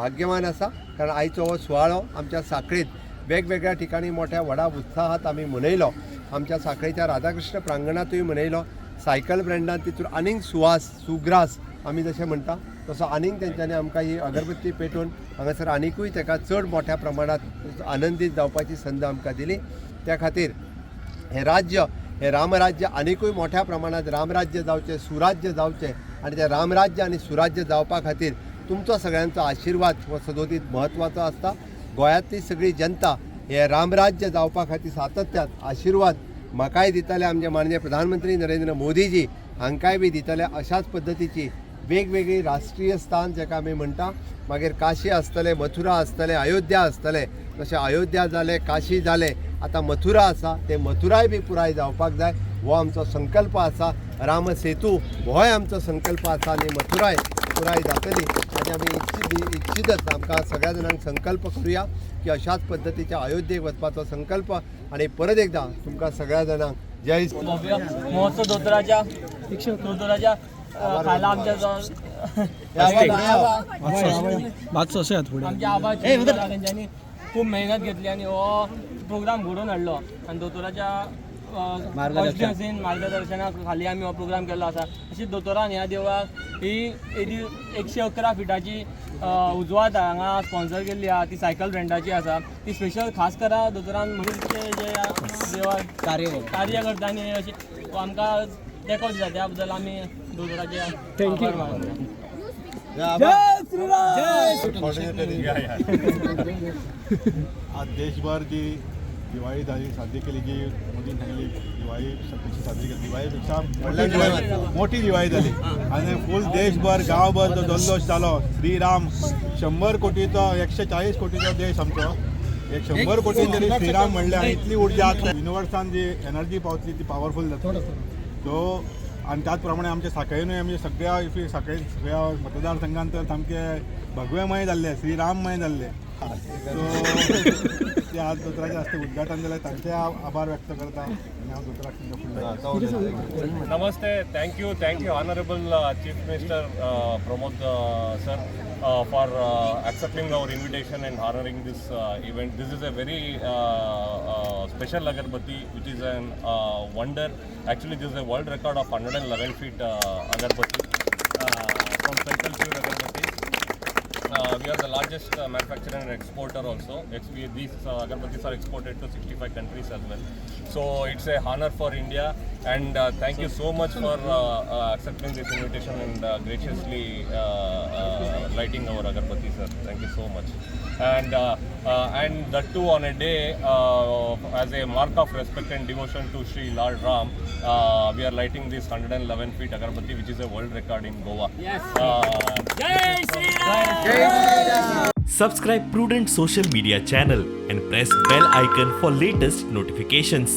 भाग्यवान आसा, कारण आयचो हो सुवाळो आमच्या साखळेत वेगवेगळ्या ठिकाणी मोठ्या व्हडा उत्साहात आमी मनयलो. आमच्या साखळेच्या राधाकृष्ण प्रांगणातूय मनयलो. सायकल ब्रँडान तितून आनीक सुवास सुग्रास आमी जशें म्हणटा तसो आनीक तेंच्यांनी आमकां ही अगरबत्ती पेटोवन हांगासर आनिकूय ताका चड मोठ्या प्रमाणात आनंदीत जावपाची संद आमकां दिली. त्या खातीर हें राज्य, हें रामराज्य आनिकूय मोठ्या प्रमाणात रामराज्य जावचें, सुराज्य जावचें आनी तें रामराज्य आनी सुराज्य जावपा खातीर तुमचो सगळ्यांचो आशिर्वाद हो सदोदीत म्हत्वाचो आसता. गोंयांतली सगळी जनता हें रामराज्य जावपा खातीर सातत्यान आशिर्वाद म्हाकाय दितले, आमचे माननीय प्रधानमंत्री नरेंद्र मोदीजी हांकांय बी दितले. अशाच पद्दतीची वेगवेगळी राष्ट्रीय स्थान जाका आमी म्हणटा, मागीर काशी आसतलें, मथुरा आसतलें, अयोध्या आसतलें. तशें अयोध्या जालें, काशी जालें, आतां मथुरा आसा, तें मथुराय बी पुराय जावपाक जाय हो आमचो संकल्प आसा. राम सेतू होय आमचो संकल्प आसा आनी मथुराय पुराय जातली आनी आमी इच्छितच आमकां सगळ्या जाणांक संकल्प करुया की अशाच पद्दतीच्या अयोध्येक वचपाचो संकल्प. आनी परत एकदां तुमकां सगळ्या जाणांक जय भव्य महोत्सव दोतोराच्या दोतोराच्या खाला आमच्या मातसो अशें फुडें. आमच्या आबा तेंच्यांनी खूब मेहनत घेतली आनी हो प्रोग्राम घडोवन हाडलो आनी दोतोराच्या कॉन्स्टिट्युन्सीन मार्गदर्शना खाली आमी हो प्रोग्राम केल्लो आसा. तशीच दोतोरान ह्या देवळाक ही येदी 111 फिटाची उजवात हांगा स्पॉन्सर केल्ली आहा. ती सायकल ब्रँडाची आसा. ती स्पेशल खास करा दोतोरान म्हणून ते जे देवाक कार्य करता आनी अशें आमकां तेंको दिता, त्या बद्दल आमी दोतोराचे Thank you. आभार मानता. आज देशभर जी दिवाळी झाली, साजरी केली, जी मोदीन सांगली दिवाळी कशी साजरी केली, दिवाळीपेक्षा मोठी दिवाळी, मोठी दिवाळी झाली आणि फुल देशभर गांवभर जो जल्लोश जालो. श्रीराम 100 कोटीचो, 140 कोटीचो देश आमचो, एक 100 कोटी तरी श्रीराम म्हणले आनी इतली उर्जा युनिवर्सान जी एनर्जी पावतली ती पावरफूल जातली. सो आनी त्याच प्रमाणे आमच्या साखळेनूय आमच्या सगळ्या इफी साखळे सगळ्या मतदारसंघान तर सामके भगवेमय जाल्ले, श्रीराममय जाल्ले. सो ते आज दोतोराच्या हस्ते उद्घाटन जालें, तांचे हांव आभार व्यक्त करता आनी हांव दोतोराक तुमच्या फुडले Namaste. Thank you, Honorable Chief Minister Pramod sir, for accepting our invitation and honoring this event. This is a very special agarbatti, which is an wonder. Actually, this is a world record of 111 feet agarbatti from Cycle Pure Agarbatti. We are the largest manufacturer and exporter also. These agarbattis are exported to 65 countries as well. So it's a honor for India, and thank you so much for accepting this invitation and graciously lighting our agarbatti, sir. Thank you so much. And that too on a day as a mark of respect and devotion to Sri Lord Ram, we are lighting this 111 feet agarbatti, which is a world record in Goa. Yes. This Jai is from- Shri Ram. Subscribe Prudent Social Media channel and press bell icon for latest notifications.